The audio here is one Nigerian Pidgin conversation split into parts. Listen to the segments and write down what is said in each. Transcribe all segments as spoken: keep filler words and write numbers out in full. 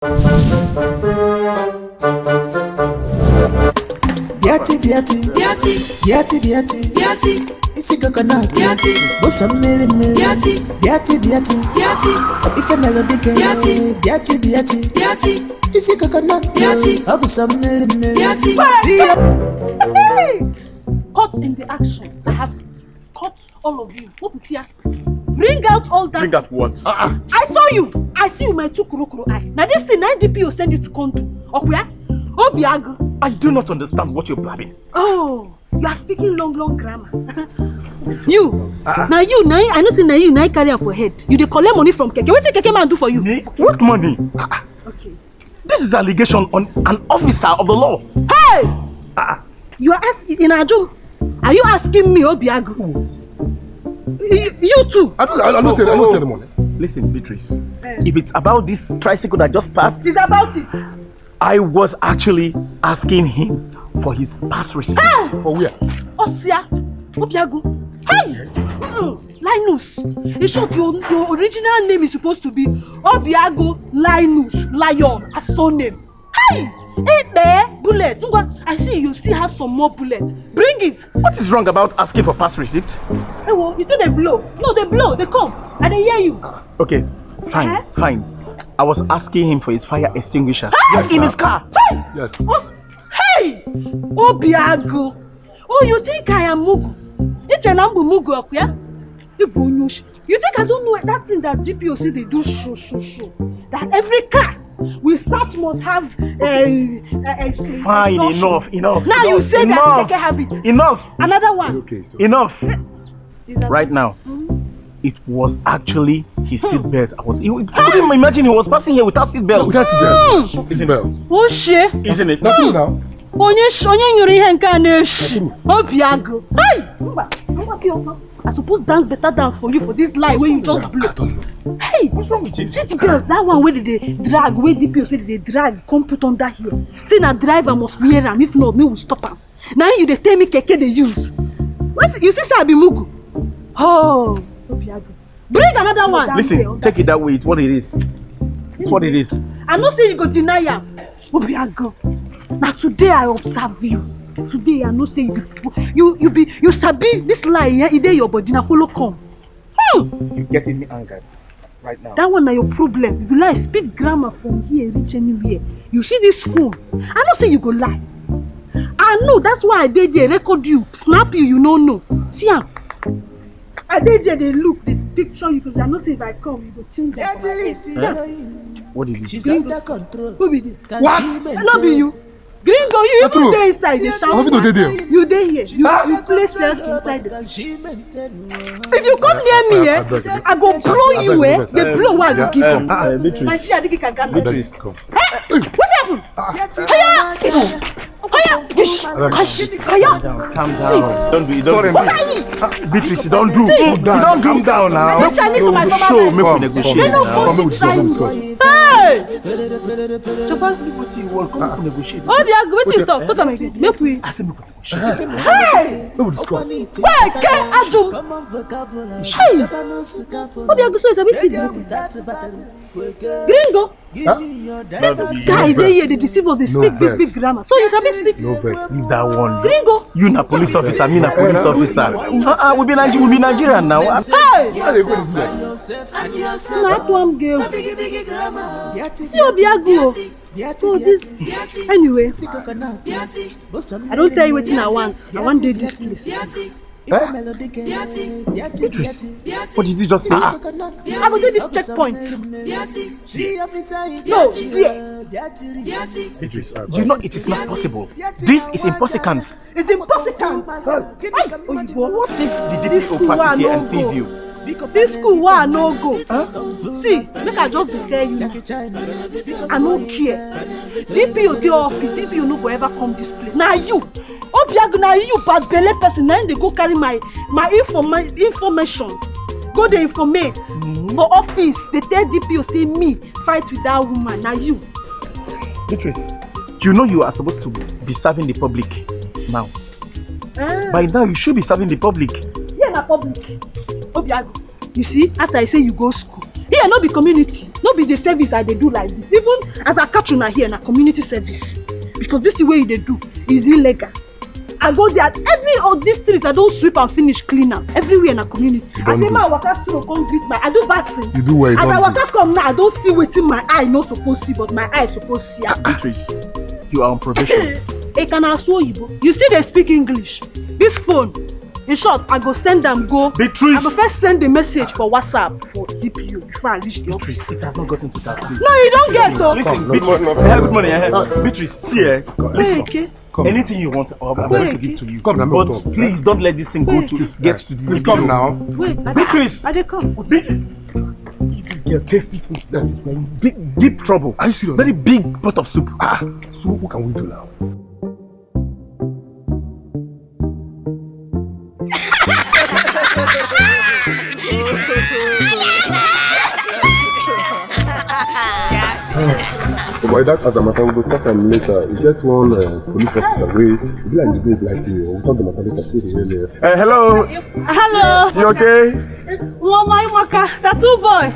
Biati, biati, biati, biati, biati, biati. Isi coconut, biati. Bosa mmiri mmiri, biati, biati, biati, biati. Ife melody girl, biati, biati, biati, biati. Isi coconut, biati. Ọ bụ sọ mmiri mmiri. Biati. See ya. Hey! Cut in the action. I have cut all of you. Wepụta ya. Bring out all that. Bring out what? Ah, ah. I saw you. I see you, my two kurukuru eye. Now this thing, N D P O send you to come do. Okuya? Obiagu. I do not understand what you're blabbing. Oh, you are speaking long, long grammar. You. Ah, ah. Now you, now I know say now you, now you carry am for head. You dey collect money from keke. Wetin keke man do for you? Me? What money? Ah, ah. Okay. This is allegation on an officer of the law. Hey! Ah, ah. You are asking in Ajum. Are you asking me, Obiagu? You, you too. I don't, I don't say, I don't say the money. Listen, Beatrice. Eh. If it's about this tricycle that just passed, it's about it. I was actually asking him for his past receipt. Hey! For where? Osia, Obiagu. Hey! Yes. Mm-mm. Linus. In short, your, your original name is supposed to be Obiagu Linus Lion, a surname. Hey! Hey, bullet. Ngwa, I see you still have some more bullets. Bring it. What is wrong about asking for past receipt? Hey, well, you still dey blow. No, dey blow, dey come. I dey hear you. Okay, fine, eh? Fine. I was asking him for his fire extinguisher. Hey! Yes, in his car. Hey! Yes. Hey! Obiagu. Oh, you think I am Mugu? Iche na m bụ Mugu, Okuya? Ị bụ onye oshi. You think I don't know that thing that D P O say they do show, show, show? That every car we search must have a, a, a, a Fine, enough, enough. Now you say that keke habit. Enough. Another one. It's okay, it's okay. Enough. Right now, it was actually his seat belt. I was, you couldn't imagine he was passing here without seat belt. Without seat belt. Seat belt. Oshie. Isn't it? Not true now. Onye sh-, onye nyụrụ ihe nke a na-eshi. Obiagu. Hey! Mba, mba, gị ọsọ. I suppose dance better dance for you for this lie wey you just blow. I don't know. Hey! What's wrong with you? Seat belt, that one wey dey drag, wey D P O say dey drag, come put under here. Say na driver must wear am, if not, me will stop am. Now you dey tell me keke dey use. What? You see say I be Mugu? Oh, Obiagu. Bring another one. Listen, take it that way. It's what it is. It's what it is. I know say you go deny am. Obiagu. Na today I observe you. Today I know say you be, you, you be, you sabi this lie, eh? E dey your body, na follow come. Hmm. You getting me angered right now. That one na your problem. If you lie, speak grammar from here reach anywhere. You see this phone? I know say you go lie. I know, that's why I dey there, record you, snap you, you no know. See am. I dey there, dey look, dey picture you, 'cause I know say if I come, you go change am for my head. What did you say? Who be this? What? No be you. Gringo, you even dey inside, dey shout. You dey here. You, you play self inside the kitchen. If you come near me, eh, I go blow you, eh. The blow wey I go give you. Nigeria, Digi Kagame. Hey, what happened? Oya! Oya! Ish! Kash! Oya! Calm down. Don't do it. Don't do it. Beatrice, don't do. Don't do. Calm down now. Make Chinese my show. Make we negotiate now. Hey! Chapa, wetin you want? Come, make we negotiate. Obiagu, wetin you talk? Talk am again. Make we. I say make we negotiate. Hey! Make we discuss. Wait, Ajum. Hey! Obiagu, so you sabi speak Gringo? This guy dey here, dey deceive us, dey speak big, big grammar. So you sabi speak? No vex, leave that one. Gringo. You na police officer, me na police officer. Uh-uh, we be Niger-, we be Nigerian now. Hey! Na one girl. See Obiagu o. So this, anyway, I don tell you wetin I want. I wan dey this place. Eh? Beatrice, what did you just say? Ah, I go do this checkpoint. No, here. Beatrice, you know it is not possible. This is impossible. It's impossible. Hey, Oyibo, what if the D P O passes here and sees you? This school wey I no go. See, make I just dey tell you. I no care. D P O dey office, D P O no go ever come this place. Na you, Obiagu, na you bad belle person, na him dey go carry my, my informa-, information. Go dey informate for office, dey tell D P O say me fight with that woman, na you. Beatrice, you know you are supposed to be serving the public now. Ah. By now, you should be serving the public. Yeah, na public. Obiagu, you see, after I say you go school, he Yeah, no be community, no be the service I dey do like this. Even as I catch una here, na community service. Because this thing wey you dey do is illegal. I go there, every of these streets, I don sweep and finish, clean am. Everywhere na community. I say, ma waka through, come greet my, I do bad thing. You do well, you As I waka come now, I don see wetin my eye no suppose see, but my eye suppose see am. Beatrice, you are on probation. Ekana Asu Oyibo. You still dey speak English. This phone, in short, I go send am go. Beatrice! I go first send the message for WhatsApp for D P O before I reach the office. Beatrice, it has not gotten to that, please. No, you don't get though. Listen, Beatrice. Eh, good morning. Eh, Beatrice, see, eh, listen. Okay. Anything you want, I'm going to give to you. Come, let me But talk. Please don't let this thing go to get to the Please come now. Wait, I Beatrice! I dey come. Beatrice! This girl taste this food. That is very big, deep trouble. Are you serious? Very big pot of soup. Ah, so what can we do now? But that as a matter, we go talk am later. E get one uh, police officer wey e be like the babe like you. We talk the matter later. See the way. Uh, hello. Hello. You okay? Mama Imaka, tattoo boy.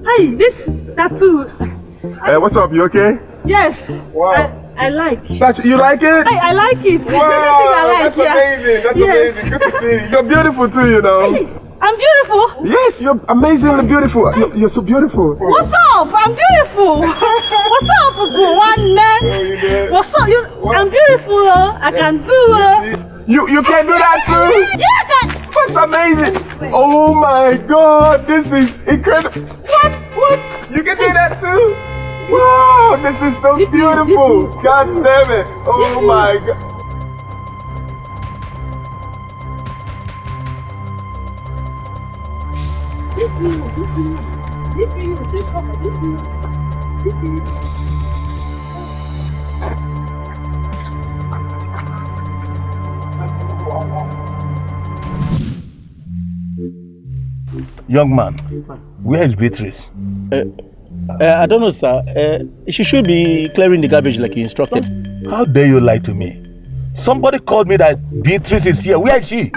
Hey, this tattoo. Uh, what's up? You okay? Yes. Wow. I, I like. That you like it? I, I like it. Wow, I like, that's yeah. Amazing. That's yes. Amazing. Good to see you. You're beautiful too, you know. Hey, I'm beautiful. Yes, you're amazingly beautiful. You're, you're so beautiful. What's up? I'm beautiful. What's up, Uduwanne? Oh, you did. What's up? You, I'm beautiful. Oh. I can do. Oh. You, you can do that too? Yeah, I can. That's amazing. Oh my God, this is incredible. What? What? You can do that too? Wow, this is so beautiful. God damn it. Oh my God. Young man, where is Beatrice? Uh, uh, I don't know, sir. Uh, she should be clearing the garbage like you instructed. How dare you lie to me? Somebody called me that Beatrice is here. Where is she?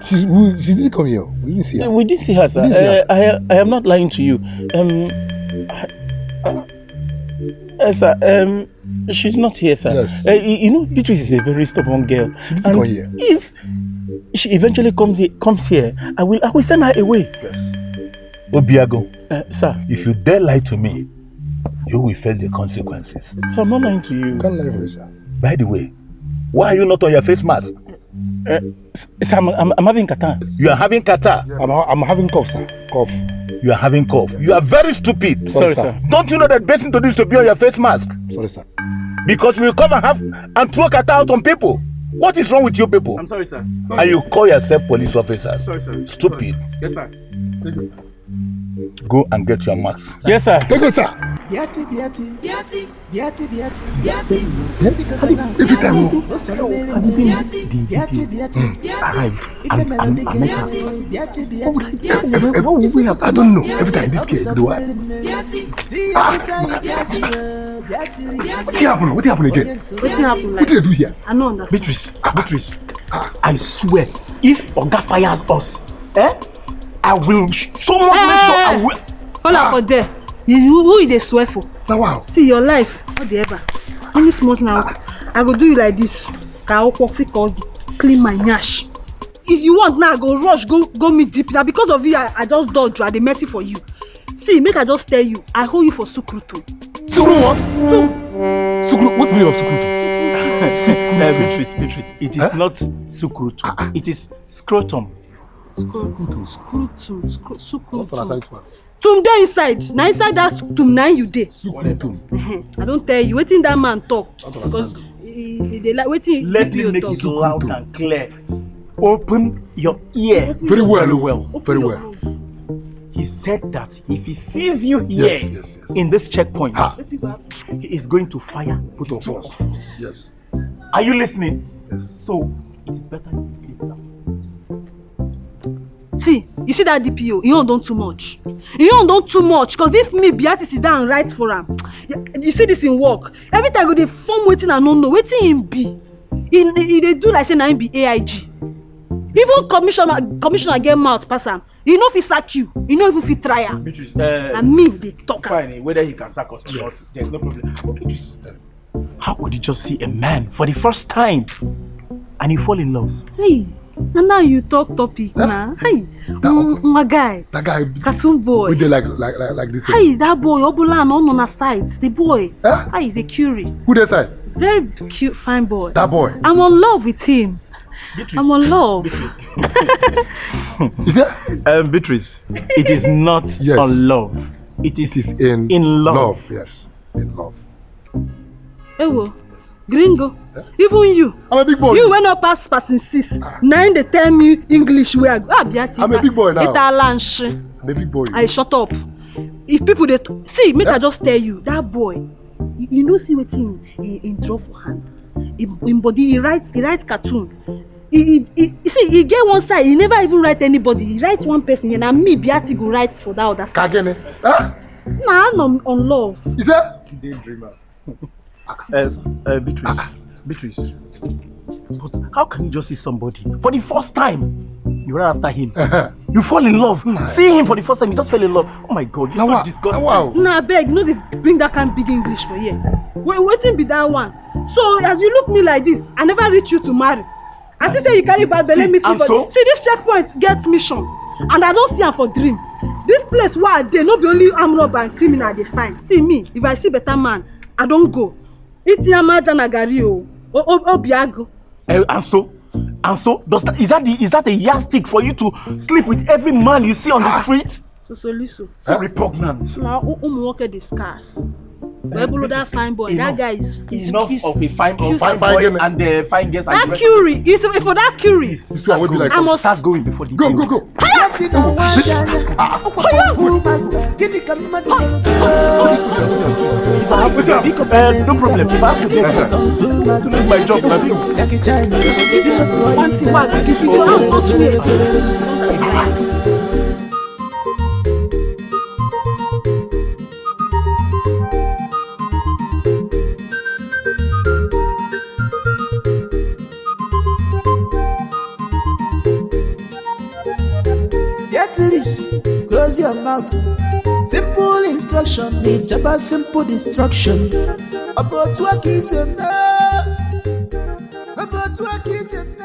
She's, we, she didn't come here. We didn't see her. We didn't see her, sir. We didn't see her, Uh, sir. I, I am not lying to you. Um, uh, uh, uh, sir, um, she's not here, sir. Yes. Uh, you, you know, Beatrice is a very stubborn girl. She didn't And come here. If she eventually comes here, comes here, I will, I will send her away. Yes. Obiago, Uh, sir, if you dare lie to me, you will face the consequences. So I'm not lying to you. You can't lie for me, sir. By the way, why are you not on your face mask? Uh, s- sir, I'm, I'm, I'm having catarrh. You are having catarrh. I'm, ha- I'm having cough, sir. Cough. You are having cough. You are very stupid. Sorry, Sorry, sir. sir. Don't you know that best thing to do is to be on your face mask? Sorry, sir. Because you will come and have and throw catarrh out on people. What is wrong with you people? I'm sorry, sir. And you call yourself police officers. Sorry, sir. Stupid. Yes, sir. Go and get your mask. Yes, sir. Take it, sir. Biati, biati, biati, biati, biati, biati. Is it that one? Biati, biati, biati, biati. Ife melody, biati, biati, biati, biati. I don't know. Every time this case do I. Biati, biati, biati. What happened? What happened again? Wetin happen? What did they do here? I no understand. Beatrice, Beatrice, I swear, if Oga fires us, eh, I will sh- so much make sure I will. Hold on for there. You, you, who you dey swear for? Now wow. See your life, what the ever. Only small now. I go do you like this. Ka okwo fit call you. Clean my nyash. If you want now, I go rush, go go meet D P. Now because of you, I, I just dodge you. I dey mercy for you. See, make I just tell you, I hold you for sukrutu. Sukru what? Two. Sukru, what meaning of sukrutu? Uh, Beatrice, Beatrice, it is not sukrutu. It is scrotum. Scrotum. Scrotum. Scro- I don't understand sukrutu. This one. Tum dey inside. Na inside that tum na you dey. Sukrutum. Ehen. I don tell you wetin that man talk. I don't understand. Because he, he dey like wetin Let me D P O make talk. It loud and clear. Open your ear. Very well. Very well. Open Very your well. Mouth. He said that if he sees you here Yes, yes, yes. in this checkpoint, Ah. Wetin go happen? He is going to fire Put on two force. Of us. Yes. Are you listening? Yes. So it is better you leave now. See, you see that D P O, e own don too much. E own don too much, because if me be artist sit down write for am, you, you see this in work. Every time I go dey form wetin I no know, wetin him be. He, he, he dey do like say na him be A I G. Even commissioner, commissioner get mouth pass am. He no fit sack you. He no even fit try am. Beatrice, uh, And me dey talk am. Fine, whether he can sack us or not, there's no problem. But Beatrice, how could you just see a man for the first time and you fall in love? Hey, na now you talk topic na. Hey, mm, my guy. That guy, cartoon boy. We dey like like like, like this. Hey, that boy, Obula and Ono na side. The boy. Huh? Hey, he's a curie. Who dey side? Very cute, fine boy. That boy. I'm on love with him. Beatrice. I'm on love. Beatrice. Is that? Um, Beatrice, it is not yes. On love. It is, it is in, in love. Love. Yes, in love. Ewo, gringo. Yeah. Even you. I'm a big boy. You wey no pass passing six. Ah. Now they tell me English where I go. Ah, I'm a big boy now. Italanshi. I'm a big boy. I shut up. If people they see, make yeah. I just tell you that boy. You, you know, see what he, he, he draw for hand. He, in body, he writes, he writes cartoon. He, he, he, you see, he get one side, he never even write anybody. He writes one person, and me, Biati, go write for that other side. Kagene. Huh? Nah, I'm on, on love. Is that? Daydreamer. Uh, uh, Beatrice. Ah. Beatrice. But how can you just see somebody for the first time? You run after him. You fall in love. See him for the first time, you just fell in love. Oh my God, you're so disgusting. Wow. Nah, beg, no, they bring that kind big English for here. Wait, waiting be that one. So as you look me like this, I never reach you to marry. I see say you carry bad belle meet you. So? See, this checkpoint get mission, and I don't see am for dream. This place where I dey, no be only arm robber and criminal I dey find. See me, if I see better man, I don't go. Iti amaja na gari o, o, o, obiago. Eh, and so, and so, does that, is that the, is that a yardstick for you to sleep with every man you see on the ah. Street? So, so, listen. So repugnant. Now, um, work at the scars. Webulu, that fine boy. Enough. That guy is, is enough is, of a fine, of fine boy and the fine girls. That curie is for that curie. This one will be like I must start going before the go go go. Get in a while. No problem. If I have to do this, this is my job. Jackie Chan. If you don't touch me. Get rich, close your mouth. Simple instruction, me jabba simple destruction. About work is a no. About work is a no.